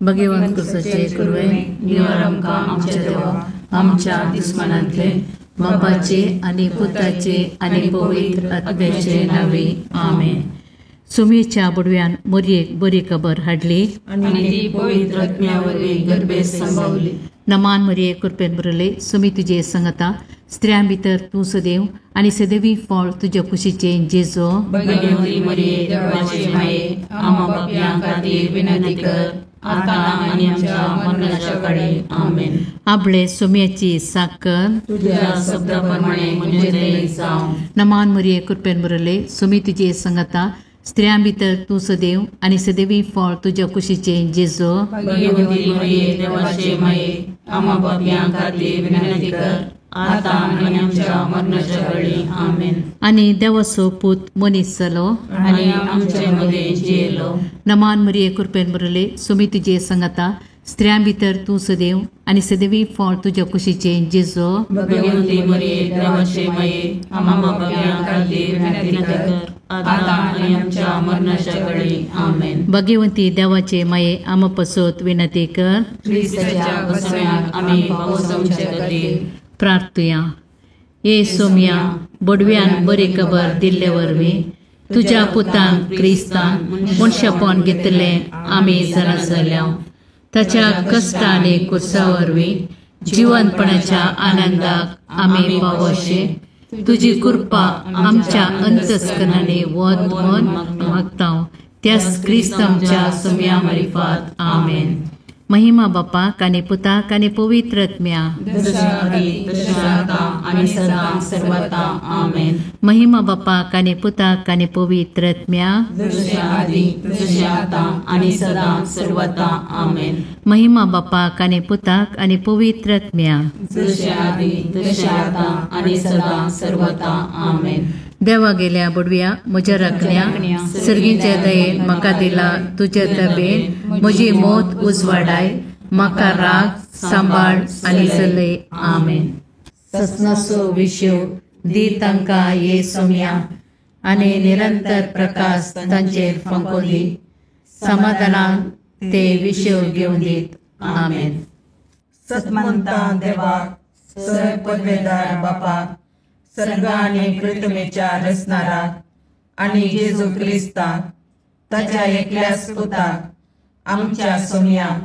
भगवंत कुसाचे कुरवे निवार आमकां आमच्या देवा आमच्या दुस्मानांतले बापाचे आनी पुताचे आनी पवित्र आत्म्याचे नांवे आमेन. सुमेच्या बुडव्यान मोरयेक बरी खबर हाडली आनी ती पवित्र आत्म्या वरवीं गर्भेत संभवली. नमान मरिये कृपेन भरले सुमी तुजे संगता स्त्रियां भितर तूं सदैव आनी सदैवी फळ तुज्या कुशीचें जेजो. भगवती मरिये देवाचे माये आम्हा पापयां खातीर विनंती कर आतां आनी आमच्या मरणाच्या काळी. आमेन. आपले सुम्याची साकर तुझ्या शब्दा प्रमाणे म्हजें जावं. नमान मरिये कृपेन भरले सुमी तुजे संगता स्त्रियां भितर तूं सदैव आनी सदैवी फळ तुज्या कुशीचें जेजो. भगवती मरिये देवाचे माये आम्हा पापयां खातीर विनंती कर आतां आनी आमच्या मरणाच्या काळी. आमेन. आनी देवाचो पूत मनीस जालो आनी आमचे मदें जियेलो. नमान मरिये कृपेन भरले सुमी तुजे संगता स्त्रियां भितर तूं सदैव आनी सदैवी फळ तुज्या कुशीचें जेजो. भगवती मरिये देवाचे माये आम्हा पापयां खातीर विनंती कर आतां आनी आमच्या मरणाच्या काळी. आमेन. भगवंती देवाचे माये आम्हा पसत विनंती कर. क्रिस्ताच्या बसव्याक आमी पावसाचे खातीर प्रार्थुया. ये सोम्या बडव्यान बरी खबर दिल्ले वरवीं तुज्या पुतान क्रिस्तान मनशापण घेतलें आमी जाणा जाल्या. ताच्या कश्ट आनी कुर्सा वरवीं जिवनपणाच्या आनंदाक आमी पावोशे तुजी कृपा आमच्या अंतस्करणांनी वत म्हूण मागता त्याच क्रिस्त आमच्या सोम्या मारिफात. आमेन. महिमा बापाक आनी पुताक आनी पवित्र आत्म्या. महिमा बापाक आनी पुताक आनी पवित्र आत्म्या. महिमा बापाक आनी पुताक आनी पवित्र आत्म्या. देवा गेल्या बुडव्या म्हज्या राखण्या सर्गीच्या दयेन म्हाका दिला तुज्या तबेन म्हजी मौत उजवाडाय म्हाका राग सांबाळ आनी चलय. आमेन. ससनाचो विशेव दी तांकां ये सोम्या आनी निरंतर प्रकाश तांचेर फांको दी समाधानान ते विशेव घेवन दीत. आमेन. सतमंता देवाक सर पदवेदार बापाक सर्ग आनी पृथ्वीच्या रचणाराक आनी जेजू क्रिस्ताक ताच्या एकल्याच पुताक आमच्या सोम्याक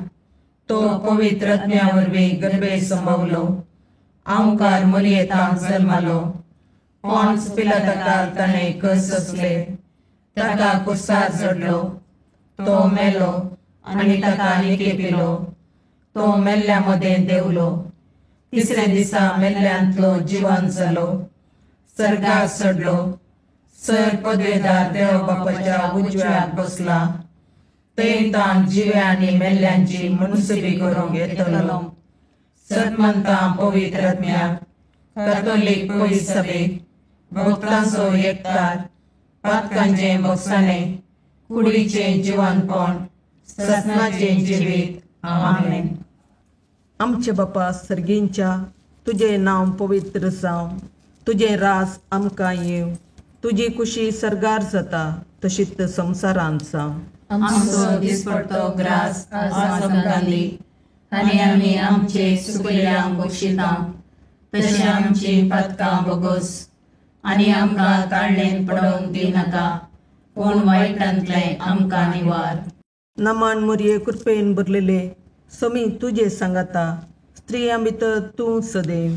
तो पवित्र आत्म्या वरवीं गर्भे संभवलो आंवकार मरियेतांक जल्मालो पॉन्स पिलाताकाल ताणें कस सोंसले ताका कुर्सार चडलो तो मेलो आनी ताका निकेपिलो तो मेल्ल्या मदें देंवलो तिसऱ्या दिसा मेल्ल्यांतलो जिवन जालो सर्गाक चडलो सर पदवेदार देव बापाच्या उजव्याक बसला थंय ताण जिव्या आनी मेल्ल्यांची मुनसुबी करूंक येतलो. सतमंता पवित्र आत्म्याक कॅथोलीक पवित्र सभेक भक्तांचो एकतार पातकांचें भोगसाणें कुडीचें जिवनपण ससनाचें जिवीत. आमेन. आमचे बापा सर्गींच्या तुजें नांव पवित्र जावं तुजें राज आमकां येवं तुजी कुशी सर्गार जाता तशीच संवसारांत जावं. आमचो दिसपडतो ग्रास आज आमकां दी आनी आमी आमचे चुकलेल्यांक बक्षिता तशें आमची पातकां बोगोस आनी आमकां ताळणेन पडोवंक दिनाका पूण वायटांतलें आमकां निवार. नमान मोरये कृपेन भरलेले समी तुजे सांगाता स्त्रियां भितर तूं सदैव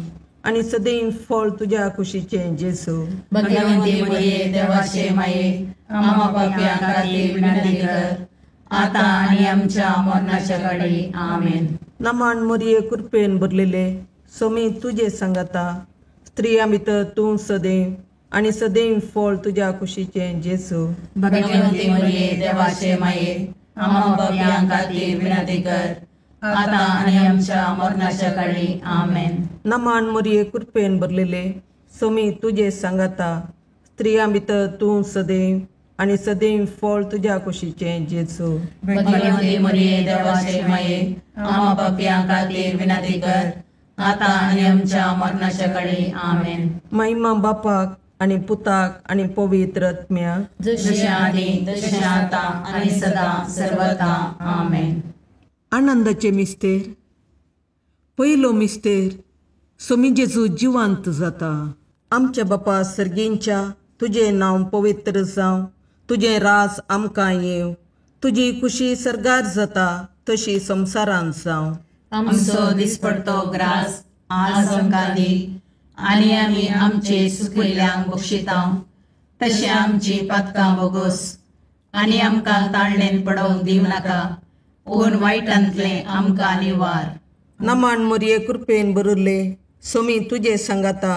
आनी सदैव फळ तुज्या कुशीचें जेजू. भगवंती मरिये देवाचे माये आम्हा पापयां खातीर विनंती कर आतां आनी आमच्या मरणाच्या काळी. आमेन. नमान मोरये कृपेन भरलेले समी तुजे सांगाता स्त्रियां भितर तूं सदैव आनी सदैव फळ तुज्या कुशीचें जेजू. भगवंती मरिये देवाचे माये आम्हा पापयां खातीर विनंती कर आतां आनी आमच्या मरणाच्या काळी. आमेन. नमान मोरये कृपेन भरलेले समी तुजे सांगाता स्त्रियां भितर तूं सदैव आनी सदैव फळ तुज्या कुशीचें जेजू. भगवंती मरिये देवाचे माये आम्हा पापयां खातीर विनंती कर आतां आनी आमच्या मरणाच्या काळी. आमेन. महिमा बापाक आनी पुताक आनी पवित्र आत्म्याक जशें आदी तशें आतां आनी सदां सर्वथा. आमेन. आनंदाचे मिस्तेर. पयलो मिस्तेर, सोमी जेजू जिवंत जाता. आमच्या बापा सर्गींच्या, तुजें नांव पवित्र जावं, तुजें राज आमकां येवं, तुजी खुशी सर्गार जाता तशी संवसारांत जावं. आमचो दिसपडतो ग्रास आज आमकां दी आनी आमी आमचे सुकिल्ल्यांक बक्षिता तशें आमची पातकां बोगोस आनी आमकां ताळणेन पडोवंक दिवं नाका, पूण वायटांतलें आमकां निवार. नमान मोरये कृपेन बरुल्ले, सोमी तुजे सांगाता,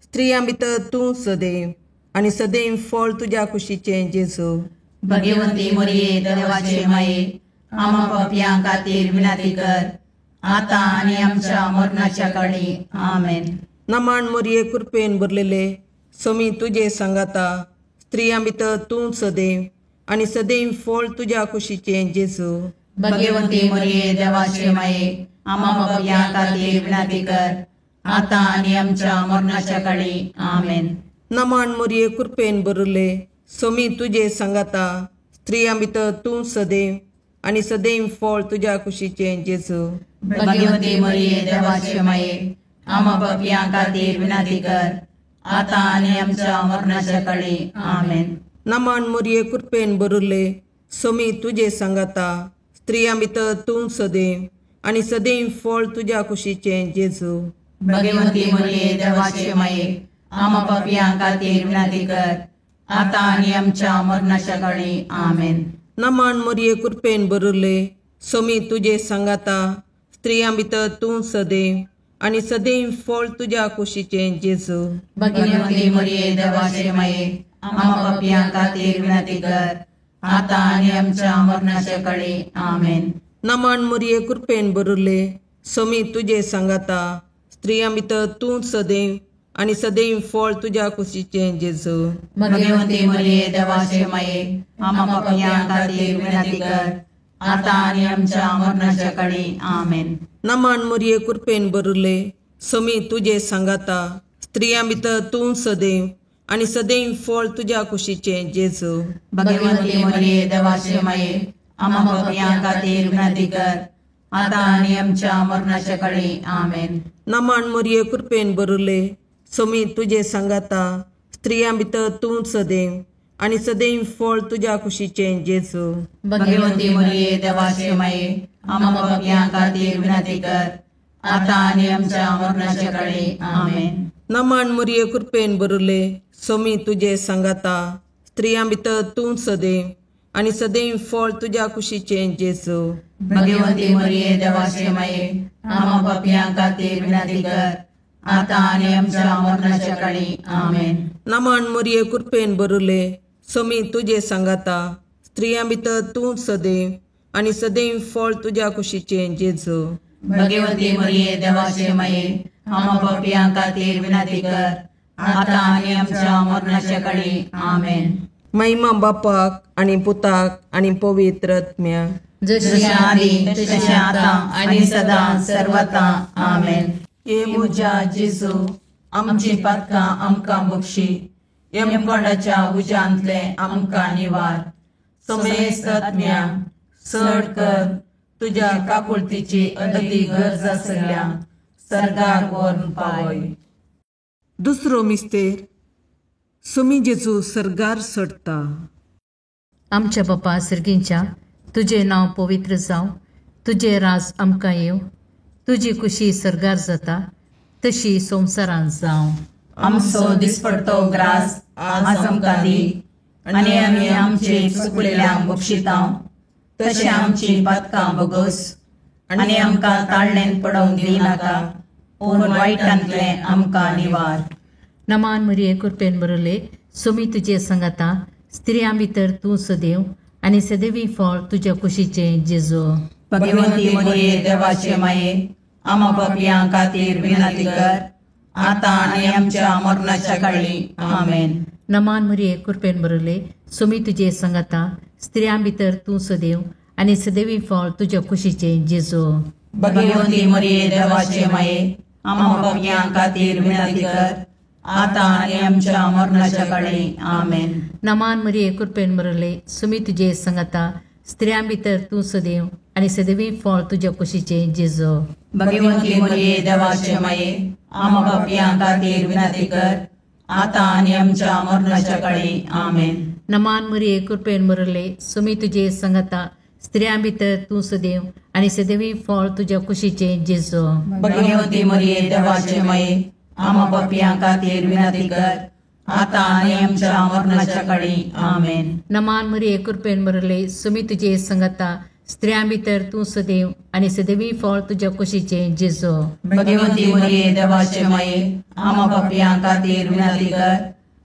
स्त्रियां भितर तूं सदैव आनी सदैव फळ तुज्या कुशीचें जेजू. भगवंती मोरये देवाचे माये, आमा पापयां खातीर विनंती कर आतां आनी आमच्या मरणाच्या काळी. आमेन. नमान मोरये कृपेन भरलेले, सोमी तुजे सांगाता, स्त्रियां भितर तूं सदैव आनी सदैव फळ तुज्या कुशीचें जेजू. भगवंती मोरये देवाचे माये, आमा पापयां खातीर विनंती कर आतां आनी आमच्या मरणाच्या काळी. आमेन. नमान मोरये कृपेन भरले, सोमी तुजे सांगाता, स्त्रियां भितर तूं सदैव आनी सदैव फळ तुज्या कुशीचें जेजू. भगवंती मोरये देवाचे माये, आमा पापयां खातीर विनंती कर आतां आनी आमच्या मरणाच्या काळी. आमेन. नमान मोरये कृपेन भरले, सोमी तुजे सांगाता, स्त्रियां भितर तूं सदैव आनी सदैव फळ तुज्या कुशीचें जेजू. भगवंती मोरये देवाचे माये, आमा पापयां खातीर विनंती कर आतां आनी आमच्या मरणाच्या काळी. आमेन. नमान मोरये कृपेन भरले, सोमी तुजे सांगाता, स्त्रियां भितर तूं सदैव आनी सदैव फळ तुज्या कुशीचें जेजू. भगवंती मोरये देवाचे माये, आमा पापयां खातीर विनंती कर आतां आनी आमच्या मरणाच्या काळी. आमेन. नमान मोरये कृपेन भरले, सोमी तुजे सांगाता, स्त्रियां भितर तूं सदैव आनी सदैव फळ तुज्या कुशीचें जेजू. भगवंती मोरये देवाचे माये, आमा पापयां खातीर विनंती कर आतां आनी आमच्या मरणाच्या काळी. आमेन. नमान मोरये कृपेन भरले, सोमी तुजे सांगाता, स्त्रियां भितर तूं सदैव आनी सदैव फळ तुज्या कुशीचें जेजू. भगवंती मोरये देवाचे माये, आमा पापयां खातीर विनंती कर आतां आनी आमच्या मरणाच्या काळी. आमेन. नमान मोरये कृपेन भरले, सोमी तुजे सांगाता, स्त्रियां भितर तूं सदैव आनी सदैव फळ तुज्या कुशीचें जेजू. भगवंती मोरये देवाचे माये, आमा पापयां खातीर विनंती कर आतां आनी आमच्या मरणाच्या काळी. आमेन. नमान मोरये कृपेन भरले, सोमी तुजे सांगाता, स्त्रियां भितर तूं सदैव आनी सदैव फळ तुज्या कुशीचें जेजू. भगवंती मोरये देवाचे माये, आमा पापयां खातीर विनंती कर आतां आनी आमच्या मरणाच्या काळी. आमेन. नमान मोरये कृपेन भरले, सोमी तुजे सांगाता, स्त्रियां भितर तूं सदैव आनी सदैव फळ तुज्या कुशीचें जेजू. भगवंती मोरये देवाचे माये, आमा पापयां खातीर विनंती कर आतां आनी आमच्या मरणाच्या काळी. आमेन. महिमा बापाक आनी पुताक आनी पवित्र आत्म्याक, जशी आदी तशें आतां आनी सदां सर्वता. आमेन. हे म्हज्या जेजू, आमची पातकां आमकां बक्षी, यमकोंडाच्या उज्यांतलें आमकां निवार, समेस्त आत्म्या चड कर तुज्या काकुळतीची अदती गरज आसल्या सर्गाक व्हरून पावय. दुसरो मिस्तेर, सोमी जेजू सर्गार चडटा. आमच्या बापा सर्गींच्या, तुजें नांव पवित्र जावं, तुजें राज आमकां येवं, तुजी खुशी सर्गार जाता तशी संवसारांत जावं. आमचो दिसपडतो ग्रास आज आमकां दी आनी आमी आमचे चुकलेल्यांक बक्षिता तशें आमची पातकां बोगस आनी आमकां ताळणेन पडोवंक दिवं नाका, पूण वायटांतलें आमकां निवार. नमान मरिये कृपेन बरले, सोमी तुजे सांगाता, स्त्रियां भितर तूं सदैव आनी सदैवी फळ तुज्या कुशीचें जेजू. भगवंती मरिये देवाचे माये, आमा पापयां खातीर विनंती कर आतां आनी आमच्या मरणाच्या काळी. आमेन. नमान मरिये कृपेन बरले, सोमी तुजे सांगाता, स्त्रियां भितर तूं सदैव आनी सदैवी फळ तुज्या कुशीचें जेजू. भगवंती मरिये देवाचे माये, आमा पापयां खातीर विनंती कर आतां आनी आमच्या मरणाच्या काळी. आमेन. नमान मरिये कृपेन बरले, सोमी तुजे सांगाता, स्त्रियां भितर तूं सदैव आनी सदैवी फळ तुज्या कुशीचें जेजू. भगवंती मरिये देवाचे माये, आम्हा पापयां खातीर विनंती कर, आतां आनी आमच्या मरणाच्या काळी. आमेन. नमान मरिये, कृपेन भरले, सुमी तुजे संगता, स्त्रियां भितर तूं सदैव आनी सदैवी फळ तुज्या कुशीचें जेजू. भगवंती मरिये देवाचे माये, आम्हा पापयां खातीर विनंती कर, आतां आनी आमच्या मरणाच्या काळी. आमेन. नमान मरिये, कृपेन भरले, सुमी तुजे संगता, स्त्रियां भितर तूं सदैव आनी सदैवी फळ तुज्या कुशीचें जेजू. भगवंती मरिये देवाचे माये, आम्हा पापयां खातीर विनंती कर,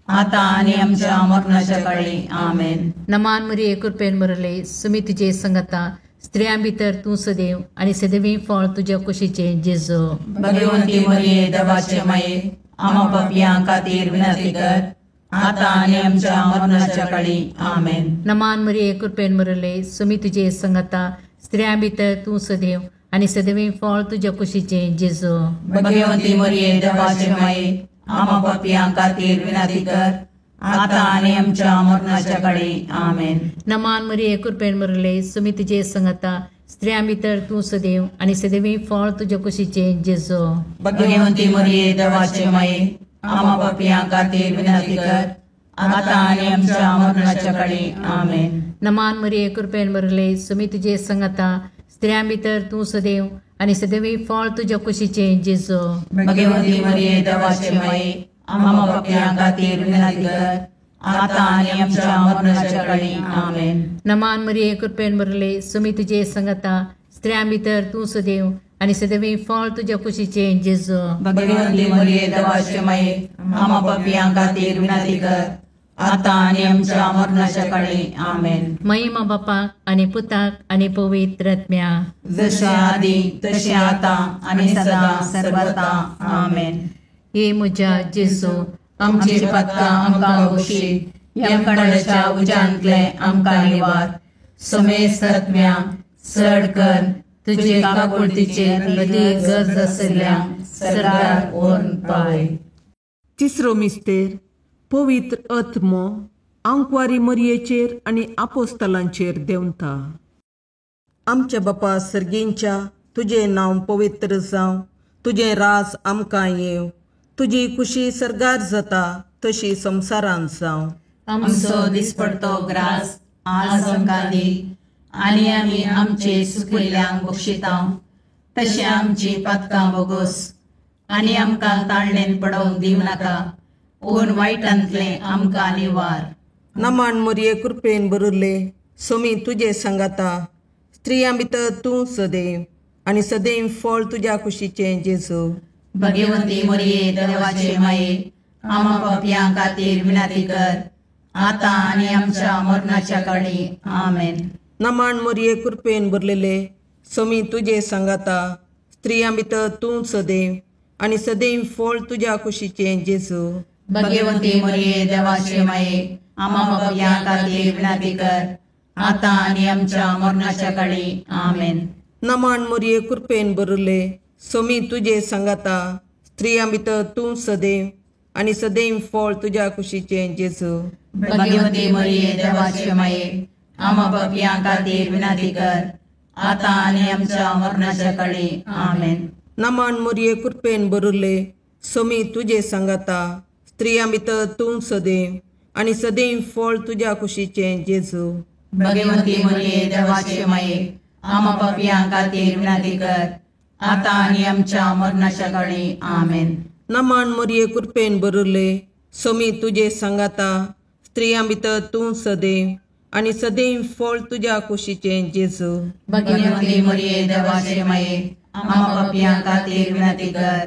आतां आनी आमच्या मरणाच्या काळी. आमेन. नमान मरिये, कृपेन भरले, सुमी तुजे संगता, स्त्रियां भितर तूं सदैव आनी सदैवी फळ तुज्या कुशीचें जेजू. भगवंती मरिये देवाचे माये, आम्हा पापयां खातीर विनंती कर, आतां आनी आमच्या मरणाच्या काळी. आमेन. नमान मरिये, कृपेन भरले, सुमी तुजे संगता, स्त्रियां भितर तूं सदैव आनी सदैवी फळ तुज्या कुशीचें जेजू. भगवंती मरिये देवाचे माये, आम्हा पापयां खातीर विनंती कर, आतां आनी आमच्या मरणाच्या काळी. आमेन. नमान मरिये, कृपेन भरले, सुमी तुजे संगता, स्त्रियां भितर तूं सदैव आनी सदैवी फळ तुज्या कुशीचें जेजू. भगवंती मरिये देवाचे माये, आम्हा पापयां खातीर विनंती कर, आतां आनी आमच्या मरणाच्या काळी. आमेन. नमान मरिये, कृपेन भरले, सुमी तुजे संगता, स्त्रियां भितर तूं सदैव आनी सदैवी फळ तुज्या कुशीचें जेजू. भगवंती मरिये देवाचे माये, आम्हा पापयां खातीर विनंती कर, आतां आनी आमच्या मरणाच्या काळी. आमेन. नमान मरिये, कृपेन भरले, सुमी तुजे संगता, स्त्रियां भितर तूं सदैव आनी सदैवी फळ तुज्या कुशीचें जेजू. भगवंती मरिये देवाचे माये, आम्हा पापयां खातीर विनंती कर, आतां आनी आमच्या मरणाच्या काळी. आमेन. महिमा बापाक आनी पुताक आनी पवित्र आत्म्या, जशें आदी तशें आतां आनी सदां सर्वता. आमेन. हे म्हज्या जेजू, आमची पातकां आमकां बक्षी, यमकंडाच्या उज्यांतले आमकां निवार, समेस्त आत्म्या चड कर तुजे काकुळतीचेर अदीक गरज आशिल्ल्या सरकार व्हरून पावय. तिसरो मिस्तेर, पवित्र आत्मो आंकवारी मरियेचेर आनी आपोस्तलांचेर देंवता. आमच्या बापा सर्गींच्या, तुजें नांव पवित्र जावं, तुजें राज आमकां येवं, तुजी कुशी सर्गार जाता तशी संवसारांत जावं. आमचो दिसपडतो ग्रास आज आमकां दी, आनी आमी आमचे सुकिल्ल्यांक बक्षितां तशें आमची पातकां बोगोस, आनी आमकां ताळणेन पडोवंक दिवं नाका, पूण वायटांतलें आमकां निवार. नमान मरिये, कृपेन भरिल्ले, सोमी तुजे सांगाता, स्त्रियां भितर तूं सदैव आनी सदैव फळ तुज्या कुशीचें जेजू. भगवंती मरिये देवाचे माये, आम्हा पापयां खातीर विनंती कर, आतां आनी आमच्या मरणाच्या काळी. आमेन. नमान मरिये, कृपेन भरलेले, सोमी तुजे सांगाता, स्त्रियां भितर तूं सदैव आनी सदैव फळ तुज्या कुशीचें जेजू. भगवंती मरिये देवाचे माये, आम्हा पापयां खातीर विनंती कर, आतां आनी आमच्या मरणाच्या काळी. आमेन. नमान मरिये, कृपेन भरिल्ले, सोमी तुजे सांगाता, स्त्रियां भितर तूं सदैव आनी सदैव फळ तुज्या कुशीचें जेजू. भगवंती मरिये देवाचे माये, आम्हा पापयां खातीर विनंती कर, आतां आनी आमच्या मरणाच्या काळी. आमेन. नमान मरिये, कृपेन भरिल्ले, सोमी तुजे सांगाता, स्त्रियां भितर तूं सदैव आनी सदैव फळ तुज्या कुशीचें जेजू. भगवंती मरिये देवाचे माये, आम्हा पापयां खातीर विनंती कर, आतां आनी आमच्या मरणाच्या काळी. आमेन. नमान मरिये, कृपेन भरिल्ले, सोमी तुजे सांगाता, स्त्रियां भितर तूं सदैव आनी सदैव फळ तुज्या कुशीचें जेजू. भगवंती मरिये देवाचे माये, आम्हा पापयां खातीर विनंती कर,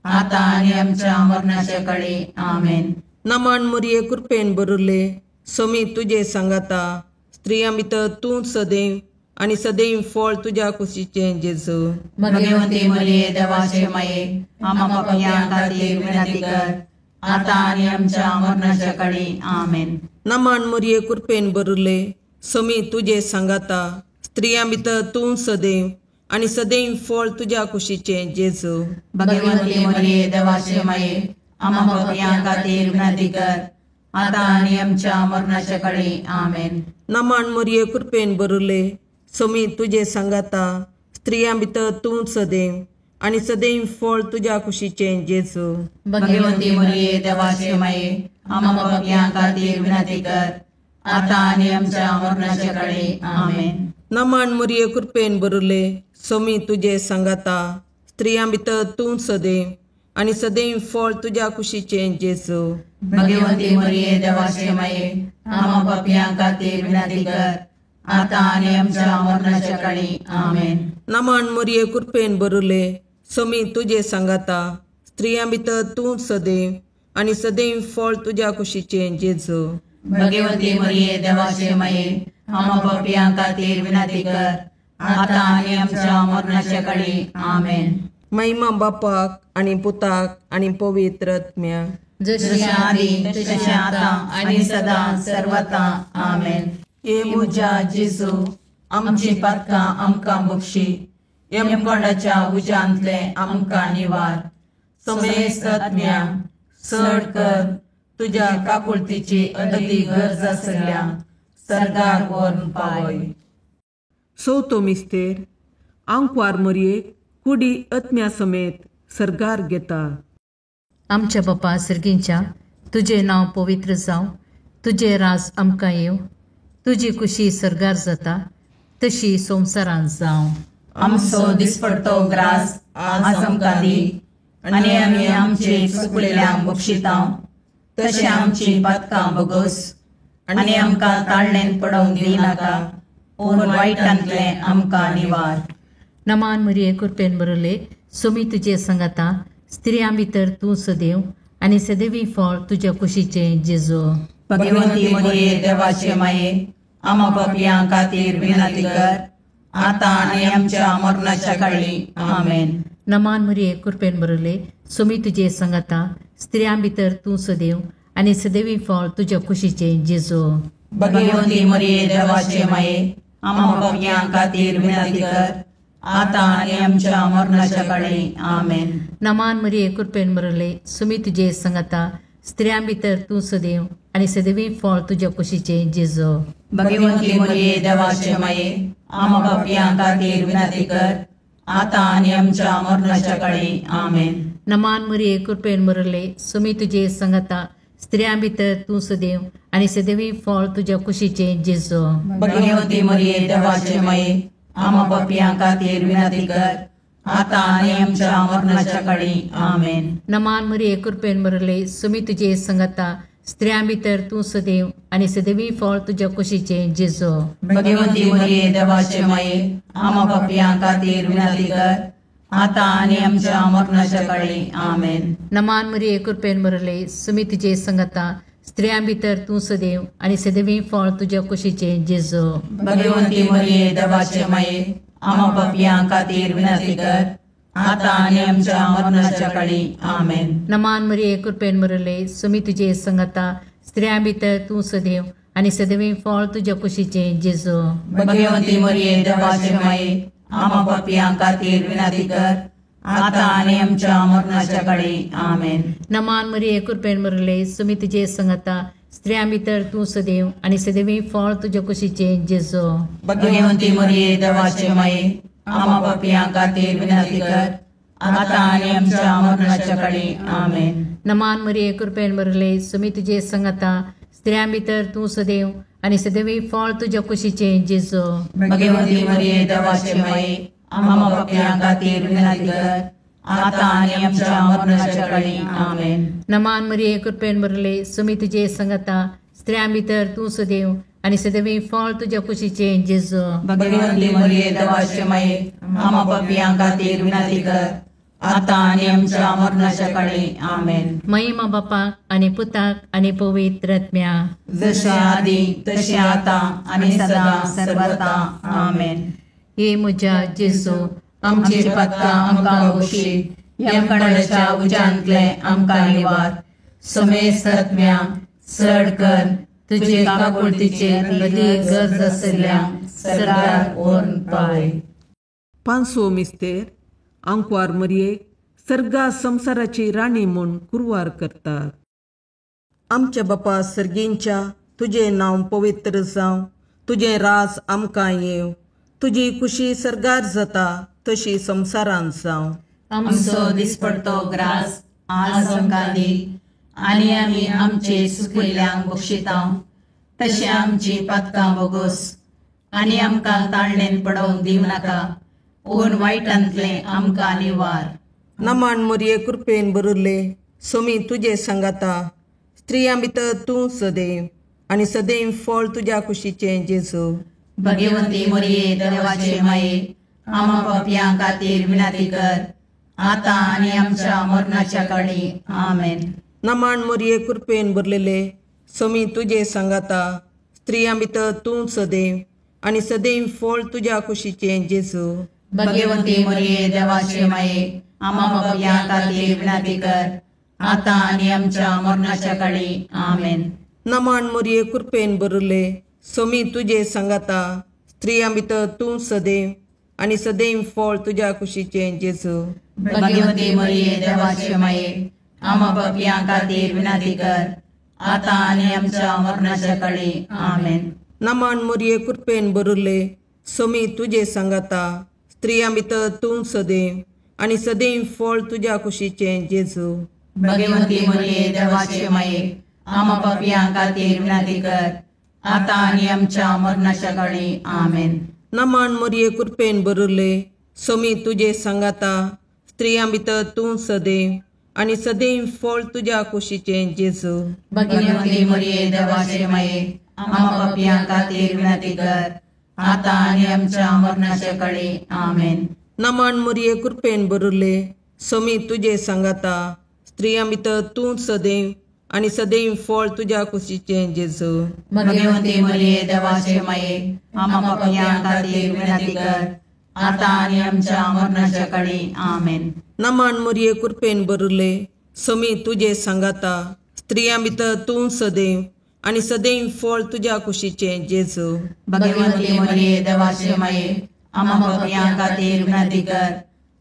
आतां आनी आमच्या मरणाच्या काळी. आमेन. नमान मरिये, कृपेन भरिल्ले, सोमी तुजे सांगाता, स्त्रियां भितर तूं सदैव आनी सदैव फळ तुज्या कुशीचें जेजू. भगवंती मरिये देवाचे माये, आम्हा पापयां खातीर विनंती कर, आतां आनी आमच्या मरणाच्या काळी. आमेन. नमान मरिये, कृपेन भरिल्ले, सोमी तुजे सांगाता, स्त्रियां भितर तूं सदैव आनी सदैव फळ तुज्या कुशीचें जेजू. भगवंती मरिये देवाचे माये, आम्हा पापयां खातीर विनंती कर, आतां आनी आमच्या मरणाच्या कळी. आमेन. नमन मरिये कृपेन भरुले, सोमी तुजे सांगाता, स्त्रियां भितर तूं सदैव आनी सदैव फळ तुज्या कुशीचें जेजू. भगवंती मरिये देवाचे माये, आम्हा पापयां खातीर विनंती कर, आतां आनी आमच्या मरणाच्या कळी. आमेन. नमन मरिये कृपेन भरुले, सोमी तुजे सांगाता, स्त्रियां भितर तूं सदैव आनी सदैव फळ तुज्या कुशीचें जेजू. भगवंती मरिये देवाचे माये, आम्हा पापयां खातीर विनंती कर, आतां आनी आमच्या मरणाच्या कळी. आमेन. नमन मरिये कृपेन भरुले, सोमी तुजे सांगाता, स्त्रियां भितर तूं सदैव आनी सदैव फळ तुज्या कुशीचें जेजू. भगवंती मरिये देवाचे माये, आम्हा पापयां खातीर विनंती कर, आतां आनी आमच्या मरणाच्या कळी. आमेन. महिमा बापाक आनी पुताक आनी पवित्र आत्म्याक, जशी आदी तशें आतां आनी सदां सर्वता. आमेन. हे म्हज्या जेजू, आमची पातकां आमकां बक्षी, यमकोंडाच्या उज्यांतले आमकां निवार, समेस्त आत्म्यांक चड कर तुज्या काकुळतीची अदीक गरज आसल्या सर्गार व्हरून पावय. चवथो मिस्तेर, आंकवार मरयेक कुडी आत्म्या समेत सर्गार घेता. आमच्या बापा सर्गींच्या, तुजें नांव पवित्र जावं, तुजें राज आमकां येवं, तुजी कुशी सर्गार जाता तशी संवसारांत जावं. आमचो दिसपडतो ग्रास आज आमकां दी, आनी आमी आमचे चुकलेल्यांक बक्षितां तशें आमची पातकां बगोस, आनी आमकां ताळणेन पडोवंक दिनाका, पूण वायटांतलें आमकां निवार. नमान मरिये कृपेन भरले, सोमी तुजे सांगाता, स्त्रियां भितर तूं सदैव आनी सदैवी फळ तुज्या कुशीचें जेजू. भगवंती मरिये देवाचे माये, आम्हा पापयां खातीर विनंती कर, आतां आनी आमच्या मरणाच्या काळी. आमेन. नमान मरिये कृपेन भरले, सोमी तुजे सांगाता, स्त्रियां भितर तूं सदैव आनी सदैवी फळ तुज्या कुशीचें जेजू. भगवंती मरिये देवाचे माये, आम्हा पापयां खातीर विनंती कर, आतां आनी आमच्या मरणाच्या काळी. आमेन. नमान मरिये कृपेन भरले, सुमी तुजे सांगाता, स्त्रियां भितर तूं सदैव आनी सदैवी फळ तुज्या कुशीचें जेजू. भगवंती मरिये देवाचे माये, आम्हा पापयां खातीर विनंती कर, आतां आनी आमच्या मरणाच्या काळी. आमेन. नमान मरिये कृपेन भरले, सुमी तुजे सांगाता, स्त्रियां भितर तूं सदैव आनी सदैवी फळ तुज्या कुशीचें जेजू. भगवंती मरिये देवाचे माये, आम्हा पापयां खातीर विनंती कर, आतां आनी आमच्या मरणाच्या काळी. आमेन. नमान मरिये कृपेन भरले, सुमी तुजे सांगाता, स्त्रियां भितर तूं सदैव आनी सदैवी फळ तुज्या कुशीचें जेजू. भगवंती मरिये देवाचे माये, आम्हा पापयां खातीर विनंती कर, आतां आनी आमच्या मरणाच्या काळी. आमेन. नमान मरिये कृपेन भरले, सुमी तुजे सांगाता, स्त्रियां भितर तूं सदैव आनी सदैवी फळ तुज्या कुशीचें जेजू. भगवंती मरिये देवाचे माये, आम्हा पापयां खातीर विनंती कर, आतां आनी आमच्या मरणाच्या काळी. आमेन. नमान मरिये कृपेन भरले, सुमी तुजे सांगाता, स्त्रियां भितर तूं सदैव आनी सदैवी फळ तुज्या कुशीचें जेजू. भगवंती मरिये देवाचे माये, आम्हा पापयां खातीर विनंती कर, आतां आनी आमच्या मरणाच्या काळी. आमेन. नमान मरिये कृपेन भरले, सुमी तुजे सांगाता, स्त्रियां भितर तूं सदैव आनी सदैवी फळ तुज्या कुशीचें जेजू. भगवंती मरिये देवाचे माये, आम्हा पापयां खातीर विनंती कर, आतां आनी आमच्या मरणाच्या काळी. आमेन. नमान मरिये कृपेन भरले, सुमी तुजे सांगाता, स्त्रियां भितर तूं सदैव आनी सदैवी फळ तुज्या कुशीचें जेजू. भगवंती मरिये देवाचे माये, आम्हा पापयां खातीर विनंती कर, आतां आनी आमच्या मरणाच्या काळी. आमेन. नमान मरिये कृपेन भरले, सुमी तुजे सांगाता, स्त्रियां भितर तूं सदैव आनी सदैवी फळ तुज्या कुशीचें जेजू. भगवंती मरिये देवाचे माये, आम्हा पापयां खातीर विनंती कर, आतां आनी आमच्या मरणाच्या काळी. आमेन. महिमा बापाक आनी पुताक आनी पवित्र आत्म्याक, जशें आदी तशें आतां आनी सदां सर्वता. आमेन. हे म्हज्या जेजू, आमची पातकां आमकां बक्षी, यमकंडाच्या उज्यांतले आमकां निवार, समेस्त आत्म्यांक चड कर तुजे काकुळतीचे अदीक गरज आशिल्ल्या सर्गार व्हरून पावय. पांचवो मिस्तेर, आंकवार मरियेक सर्गा संवसाराची राणी म्हूण कुरवार करतात. आमच्या बापा सर्गींच्या, तुजें नांव पवित्र जावं, तुजें राज आमकां येवं, तुजी कुशी सर्गार जाता तशी संवसारांत जावं. आमचो दिसपडतो ग्रास आज आमकां दी आनी आमी आमचे सुकिल्ल्यांक बक्षिता तशें आमची पातकां बोगोस आनी आमकां ताळणेन पडोवंक दिवं नाका, पूण वायटांतलें आमकां निवार. नमान मोरये कृपेन बरुल्ले, सोमी तुजे सांगाता, स्त्रियां भितर तूं सदैव आनी सदैव फळ तुज्या कुशीचें जेजू. भगवंती मोरये देवाचे माये, आमा पापयां खातीर विनंती कर आतां आनी आमच्या मरणाच्या काळी. आमेन. नमान मोरये कृपेन भरलेले, सोमी तुजे सांगाता, स्त्रियां भितर तूं सदैव आनी सदैव फळ तुज्या कुशीचें जेजू. भगवंती मोरये देवाचे माये, आमा पापयां खातीर विनंती कर आतां आनी आमच्या मरणाच्या काळी. आमेन. नमान मोरये कृपेन भरले, सोमी तुजे सांगाता, स्त्रियां भितर तूं सदैव आनी सदैव फळ तुज्या कुशीचें जेजू. भगवंती मोरये देवाचे माये, आमा पापयां खातीर विनंती कर आतां आनी आमच्या मरणाच्या काळी. आमेन. नमान मोरये कृपेन भरले, सोमी तुजे सांगाता, स्त्रियां भितर तूं सदैव आनी सदैव फळ तुज्या कुशीचें जेजू. भगवंती मोरये देवाचे माये, आमा पापयां खातीर विनंती कर आतां आनी आमच्या मरणाच्या काळी. आमेन. नमान मोरये कृपेन भरले, सोमी तुजे सांगाता, स्त्रियां भितर तूं सदैव आनी सदैव फळ तुज्या कुशीचें जेजू. भगवंती मोरये देवाचे माये, आमा पापयां खातीर विनंती कर आतां आनी आमच्या मरणाच्या काळी. आमेन. नमान मोरये कृपेन भरले, सोमी तुजे सांगाता, स्त्रियां भितर तूं सदैव आनी सदैव फळ तुज्या कुशीचें जेजू. भगवंती मोरये देवाचे माये, आमा पापयां खातीर विनंती कर आतां आनी आमच्या मरणाच्या काळी. आमेन. नमान मोरये कृपेन भरले, सोमी तुजे सांगाता, स्त्रियां भितर तूं सदैव आनी सदैव फळ तुज्या कुशीचें जेजू. भगवंती मोरये देवाचे माये, आमा पापयां खातीर विनंती कर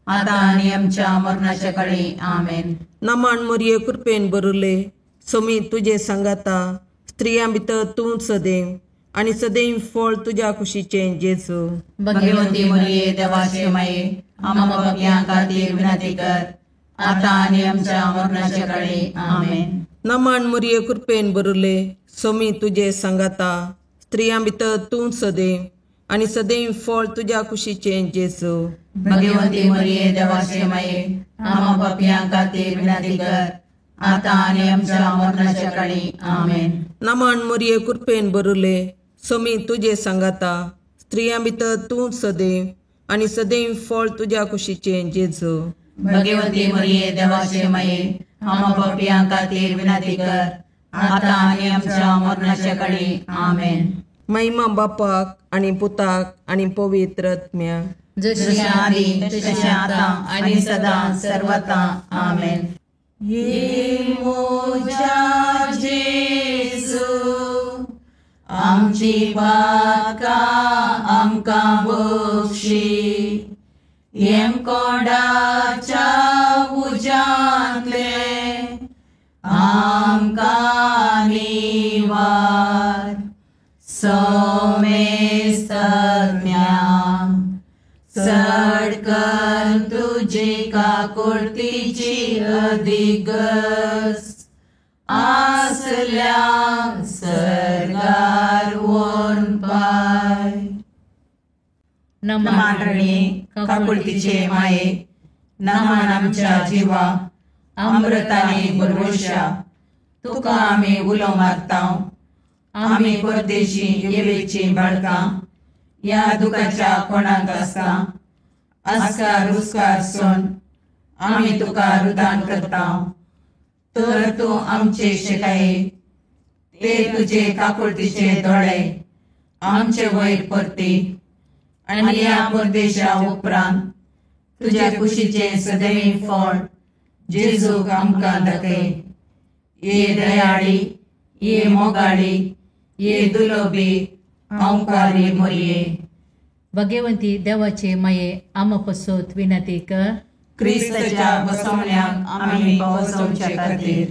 आतां आनी आमच्या मरणाच्या काळी. आमेन. नमान मोरये कृपेन भरले, सोमी तुजे सांगाता, स्त्रियां भितर तूं सदैव आनी सदैव फळ तुज्या कुशीचें जेजू. भगवंती मोरये देवाचे माये, आमा पापयां खातीर विनंती कर आतां आनी आमच्या मरणाच्या काळी. आमेन. नमान मोरये कृपेन भरले, सोमी तुजे सांगाता, स्त्रियां भितर तूं सदैव आनी सदैव फळ तुज्या कुशीचें जेजू. भगवंती मोरये देवाचे माये, आमा पापयां खातीर विनंती कर आतां आनी आमच्या मरणाच्या काळी. आमेन. नमान मोरये कृपेन भरले, सोमी तुजे सांगाता, स्त्रियां भितर तूं सदैव आनी सदैव फळ तुज्या कुशीचें जेजू. भगवंती मोरये देवाचे माये, आमा पापयां खातीर विनंती कर आतां आनी आमच्या मरणाच्या काळी. आमेन. महिमा बापाक आनी पुताक आनी पवित्र आत्म्याक, जशें आदी तशें आतां आनी सदां सर्वता. आमेन. ये म्हज्या जेजू, आमची पातकां आमकां बक्षी, येमकोंडाच्या उज्यांतले आमकां निवार, सोमेस्तज्ञा चड कर तुजी काकुळतीची अदिगस आसल्या सर्गार व्हरून पाय. नमान रणी काकुळतीचे माये, नमान आमच्या जिवा अमृताने भरवशा, तुका आमी उलो मारता. आमी परदेशी येवेची बाळकां ह्या दुखाच्या कोणाक आसता आस्कार रुस्कार सोन आमी तुका रुदान करता. तर तूं आमचे शिकाये ते तुजे काकुळतीचे दोळे आमचे वयर परती आनी ह्या परदेशा उपरांत तुज्या कुशीचे सदैव फळ जेजूक आमकां दाखय. ये दयाळी, ये मोगाळी, ये दुलोबी हांवकारी मोरये. भगवंती देवाचे माये आमा पसोत विनंती कर. क्रिस्ताच्या बसवण्याक आमी पावसोवचे खातीर.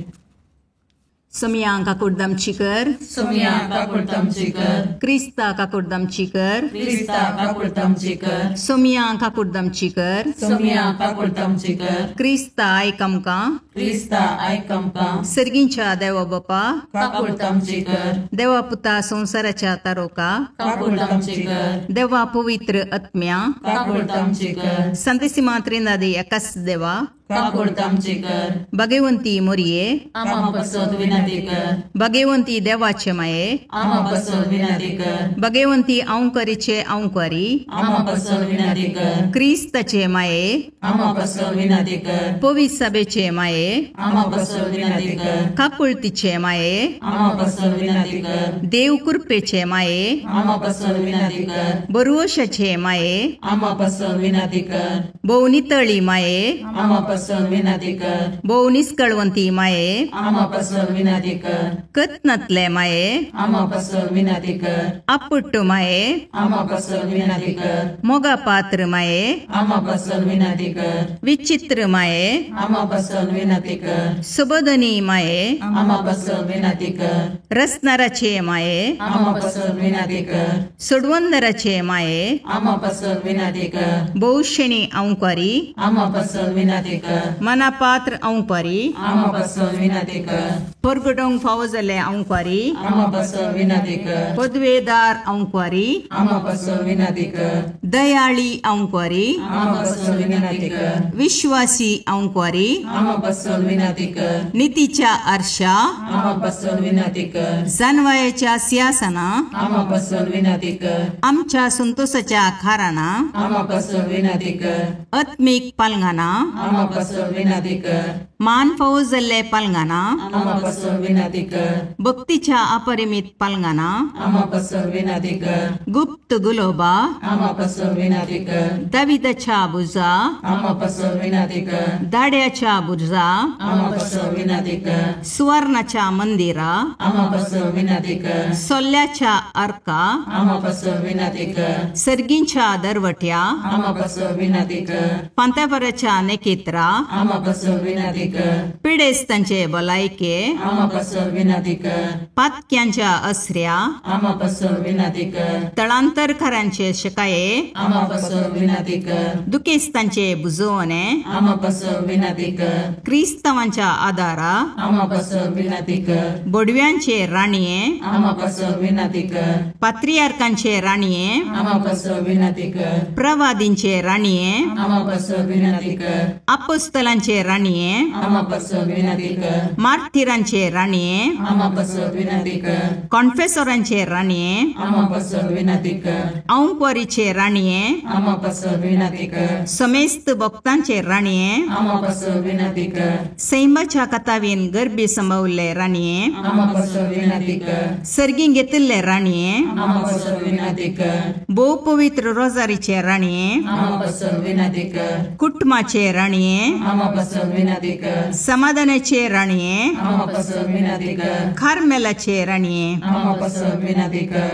सोमया काकुडदामची कर, सोमया काकुडदामची कर, क्रिस्ता काकुडदामची कर, क्रिस्ता काकुडदामची कर, सोमया काकुडदामची कर, सोमया काकुडदामची कर, क्रिस्ता आयक आमकां, क्रिस्ता आयक आमकां, सर्गींच्या देवा बापा काकुडदामची कर, देवा पुता संवसाराच्या तारोका काकुडदामची कर, देवा पवित्र आत्म्या काकुडदामची कर, संतेसिमा त्रिनादी एकाच देवा काकुडदामची कर, भगवंती मोरये आमा पसत विनंती कर, भगवंती देवाचे माये आमा पसत विनंती कर, भगवंती औंकरीचे औंकरी आमा पसत विनंती कर, क्रिस्ताचे माये आमा पसत विनंती कर, पवित्र सभेचे माये आमा पसत विनंती कर, काकुळतीचे माये आमा पसत विनंती कर, देव कृपेचे माये आमा पसत विनंती कर, बरोशाचे माये आमा पसत विनंती कर, भोव नितळी माये आमा पसत विनंती कर, भोव निस्कळवंती माये आमा पसत विनंती कर, कत्नातले माये आमा पसत विनंती कर, आपुट्ट माये आमा पसत विनंती कर, मोगा पात्र माये आमा पसत विनंती कर, विचित्र माये आमा पसत विनंती कर, सुबोधनी माये आमा पसत विनंती कर, रसनाराचे माये आमा पसत विनंती कर, सोडवंदराचे माये आमा पसत विनंती कर, भोवशेणी औंकारी आमा पसत विनंती कर, मनापात्र औंकारी आमा पसत विनंती कर, परगटोंक फावो जाल्ले औंकारी आमा पसत विनंती कर, पदवेदार औंकारी आमा पसत विनंती कर, दयाळी औंकारी आमा पसत विनंती कर, विश्वासी औंकारी आमा पसत विनंती कर, नितीच्या आरशा आमा पसत विनंती कर, जानवायाच्या सिंहासना आमा पसत विनंती कर, आमच्या संतोषाच्या खाराना आमा पसत विनंती कर, आत्मीक पालंगाना आमा पसत विनंती कर, मान फावो जाल्ले पालंगाना आमा पसत विनंती कर, भक्तीच्या अपरिमित पालंगाना आमा पसत विनंती कर, गुप्त गुलोबा आमा पसत विनंती कर, दाविदाच्या बुजा आमा पसत विनंती कर, दाड्याच्या बुजा आमा पसत विनंती कर, सुवर्णाच्या मंदिरा आमा पसत विनंती कर, सोल्ल्याच्या अर्का आमा पसत विनंती कर, सर्गींच्या दरवट्या आमा पसत विनंती कर, पांतापराच्या नेकेत्रा आमा पसत विनंती कर, पिडेस्तांचे भलायके आमा पसत विनंती कर, पातक्यांच्या असऱ्या आमा पसत विनंती कर, तळांतरकारांचे शकाये आमा पसत विनंती कर, दुखेस्तांचे बुजवणे आमा पसत विनंती कर, क्रिस्तावांच्या आदारा आमा पसत विनंती कर, बोडव्यांचे राणये आमा पसत विनंती कर, पात्रियार्कांचे राणये आमा पसत विनंती कर, प्रवादींचे राणये आमा पसत विनंती कर, अपोस्तलांचे राणये आमा पसत विनंती कर, मार्थिरांचे राणये आमा पसत विनंती कर, कॉन्फेसोरांचे राणये आमा पसत विनंती कर, औंकवारीचे राणये आमा पसत विनंती कर, समेस्त भक्तांचे राणये आमा पसत विनंती कर, सैमाच्या कथावीन गर्भी संभवल्ले राणये आमा पसत विनंती कर, सर्गी घेतिल्ले राणये आमा पसत विनंती कर, भोव पवित्र रोजारीचे राणये आमा पसत विनंती कर, कुटुंबाचे राणये आमा पसत विनंती कर, समाधानाचे राणये आमा पसत विनंती कर, कार्मेलाचे राणये आमा पसत विनंती कर,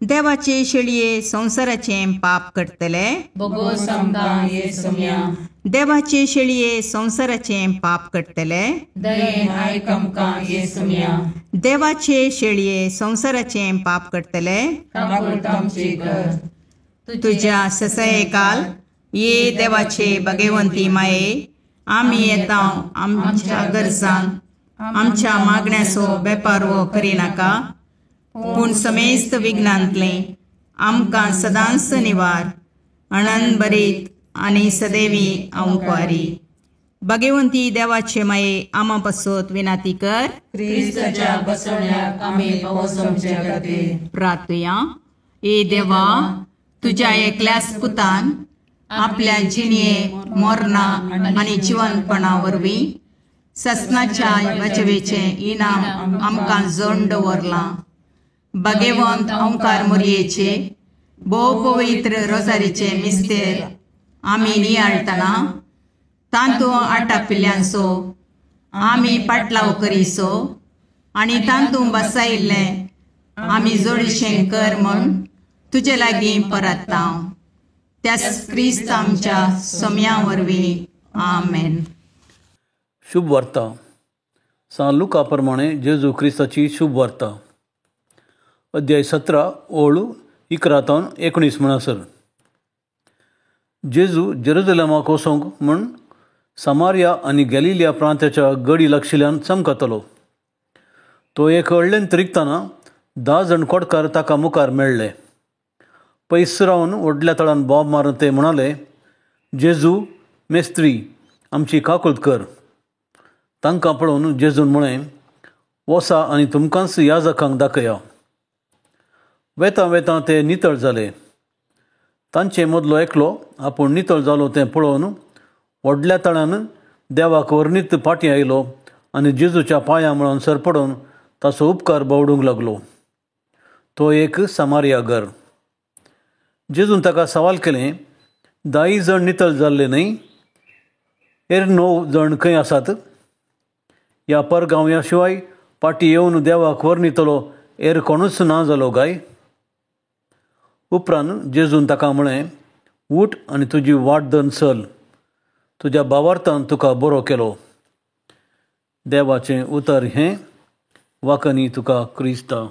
देवाचे शेळये संवसाराचे पाप करतले बोगोस आमकां ये सोम्या, देवाचे शेळये संवसाराचे पाप करतले दयेन आयक आमकां ये सोम्या, देवाचे शेळये संवसाराचे पाप करतले काकुळट आमची कर, तुझ्या ससयकाल ये देवाचे भगवंती माये आमी येता आमच्या गरजान आमच्या मागण्याचो बेपारवो करिनाका पूण समेस्त विघ्नांतले आमकां सदांच निवार अणन बरीत आनी सदैवी अंकवारी भगवंती देवाचे माये आमा पासत विनाती कर क्रिस्ताच्या बसवण्याक आमी पावस आमच्या खातीर प्रार्थुया. ए देवा, तुझ्या एकल्याच पुतान आपल्या जिणये मरणा आनी जिवनपणा वरवीं ससनाच्या बचवेचें इनाम आमकां जोड दवरलां. भगवंत ओंकार मोरयेचे भोव पवित्र रोजारीचे मिस्तेर आमी नियाळटना तांतू आटापिल्ल्यांचो आमी पाटलाव करीसो आनी तांतू बसायिल्लें आमी जोडीशें कर म्हूण तुजे लागीं परत्ता. त्याच क्रिस्त आमच्या सोम्या वरवीं. आमेन. शुभ वार्ता. सान लुका प्रमाणे जेजू क्रिस्ताची शुभ वार्ता, अध्याय 17 ओळ 11 तावन 19 म्हणसर. जेजू जेरुजलेमाक वचोंक म्हूण समारिया आनी गॅलिलिया प्रांताच्या गडी लागशिल्ल्यान चमकतलो. तो एक व्हडल्यान त्रिकतना 10 जण कोटकार ताका मुखार मेळ्ळे. पयस रावन व्हडल्या तळान बोब मारून ते म्हणाले, जेजू मेस्त्री, आमची काकूत कर. तांकां पळोवन जेजून म्हळें, वसा आनी तुमकांच याजकांक दाखया. वेतां वेतां ते नितळ जाले. तांचे मदलो एकलो आपूण नितळ जालो तें पळोवन व्हडल्या तळान देवाक वर्णीत फाटीं आयलो आनी जेजूच्या पांयां म्हणून सरपडून ताचो उपकार बावडूंक लागलो. तो एक समारियागर. जेजून ताका सवाल केलें, 10 जण नितळ जाल्ले न्हय? हेर 9 जण खंय आसात? ह्या परगांवया शिवाय फाटीं येवन देवाक वर्णितलो हेर कोणूच ना जालो काय? उपरांत जेजून ताका म्हळें, उठ आनी तुजी वाट धरून चल, तुज्या भावार्थान तुका बरो केलो. देवाचें उतर हें. वाकनी तुका क्रिस्ता.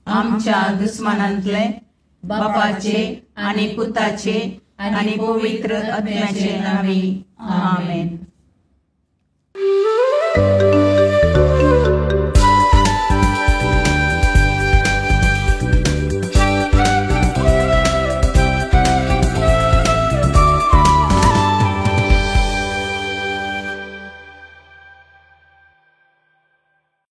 आमच्या दुस्मानांतले बापाचे आनी पुताचे आनी पवित्र आत्म्याचे नांवी आमेन.